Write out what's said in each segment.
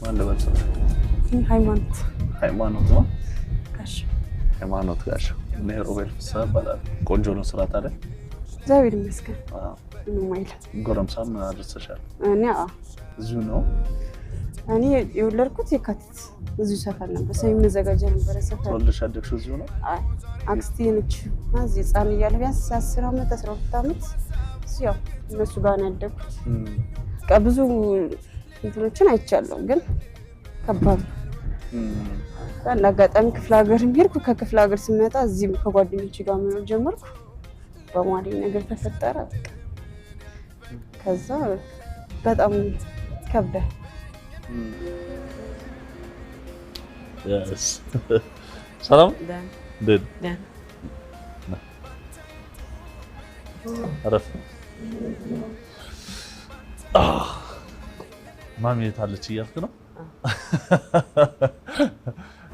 ማን ልበል ስምህ? ሃይማኖት። ሃይማኖት ነው? ጋሽ። ሃይማኖት ጋሽ። እኔ ሮቤል ፍስሐ እባላለሁ። ቆንጆ ነው ስራ ታዲያ? እግዚአብሔር ይመስገን፣ ምንም አይልም። ጎረምሳም አድርሰሻል። እኔ አዎ። እዚሁ ነው? እኔ የወለድኩት የካቲት እዚሁ ሰፈር ነበር። ሰሜን መዘጋጃ ነበረ ሰፈር። ተወልደሽ ያደግሽው እዚሁ ነው? አይ፣ አክስቴ ነች እና እዚህ ህፃን እያለሁ ቢያንስ 10 ዓመት 12 ዓመት እዚህ ያው እነሱ ጋር ነው ያደግኩት። በቃ ብዙ እንትኖችን አይቻለሁ፣ ግን ከባድ ነው። እንደ አጋጣሚ ክፍለ ሀገር ሄድኩ። ከክፍለ ሀገር ስመጣ እዚህም ከጓደኞቼ ጋር መኖር ጀመርኩ። በማሪ ነገር ተፈጠረ። በቃ ከዛ በጣም ከብዳል። Yes. ሰላም፣ እንዴት ነህ? አረፍ። ማሚ የት አለች እያልክ ነው?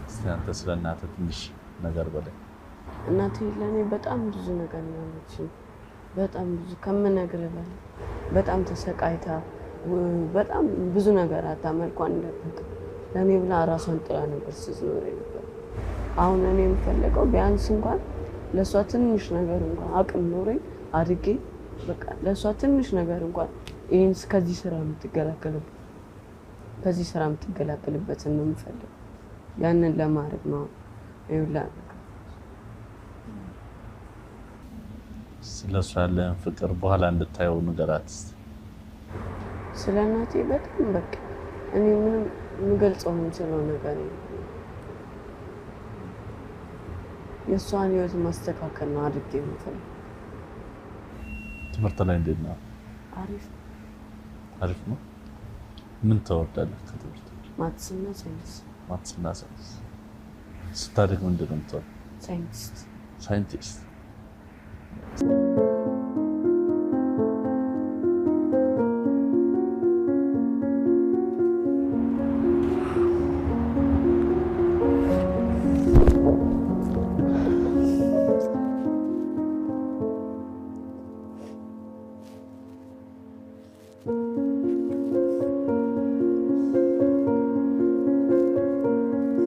እስኪ አንተ ስለ እናትህ ትንሽ ነገር በለኝ። እናቴ ለእኔ በጣም ብዙ ነገር ነው ያለችኝ። በጣም ብዙ ከምነግርህ በላይ በጣም ተሰቃይታ፣ በጣም ብዙ ነገር አታ መልኳን እንደበቀ ለእኔ ብላ ራሷን ጥላ ነበር ስትኖር የነበረው። አሁን እኔ የምፈልገው ቢያንስ እንኳን ለእሷ ትንሽ ነገር እንኳን አቅም ኖረኝ አድጌ በቃ ለእሷ ትንሽ ነገር እንኳን ይህን ከዚህ ስራ የምትገላገልበትን ነው የምፈልገው። ያንን ለማድረግ ነው ይኸውልህ ነገር። ስለ እሷ ያለህን ፍቅር በኋላ እንድታየው ንገራት እስኪ። ስለ እናቴ በጣም በቃ እኔ ምንም የምገልጸው የምችለው ነገር የለም። የእሷን ህይወት ማስተካከል ነው አድርጌ የምፈልገው። ትምህርት ላይ እንዴት ነው? አሪፍ። አሪፍ ነው። ምን ትወዳለህ ከትምህርት? Maths ና ሳይንስ። Maths ና ሳይንስ። ስታድግ ምንድን ነው የምትሆነው? ሳይንቲስት። ሳይንቲስት።